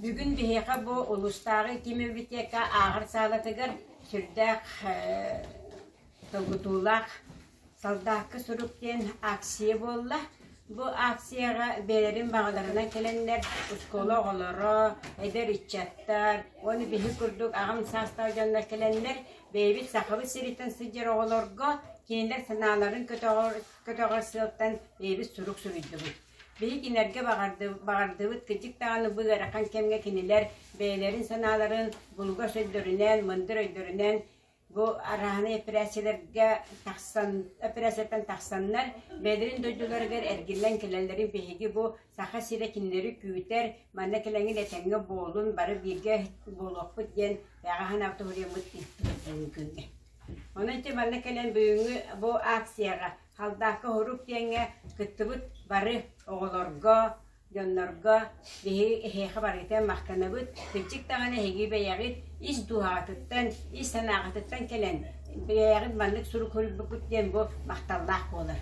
Бүгүн биһиэхэ бу улуустааҕы ким библиотека ааҕар саалатыгар сүрдээх долгутуулаах «Солдакка сурук» диэн акция буолла. Бу акцияҕа бэйэлэрин баҕаларынан кэлэннэр оскуола оҕолоро, эдэр ыччаттар уонна биһи курдук аҕам саастаах дьоннор кэлэннэр бэйэбит Сахабыт сириттэн сылдьар оҕолорго кинилэр санааларын көтөҕөр, көтөҕөр сыалтан бэйэбит сурук суруйдубут. Биһи кинилэргэ баҕардыбыт, кырдьык даҕаны бу ыарахан кэмҥэ кинилэр бэйэлэрин санааларын булугас өйдөрүнэн, мындыр өйдөрүнэн бу арааһынай эпэрээссийэлэргэ тахсан эпэрээссийэттэн тахсаннар бэйэлэрин дойдуларыгар эргиллэн кэлэллэрин биһиги бу Саха сирэ кинилэри күүтэр, манна кэлэҥҥин этэҥҥэ буолун, бары бииргэ буолуохпут диэн бэҕэһээ санаабыт ыыттыбыт бүгүҥҥү күҥҥэ. Онон ити манна кэлэн бүгүҥҥү бу акцияҕа Халдаакка уһурук диэҥҥэ кыттыбыт бары оҕолорго, дьоннорго биһиги эһиэхэ барыта махтанабыт. Кырдьык даҕаны эһиги бэйэҕит ис дууһаҕытыттан, ис санааҕытыттан кэлэн бэйэҕит маннык сурук суруйбуккут диэн бу махталлаах буолар.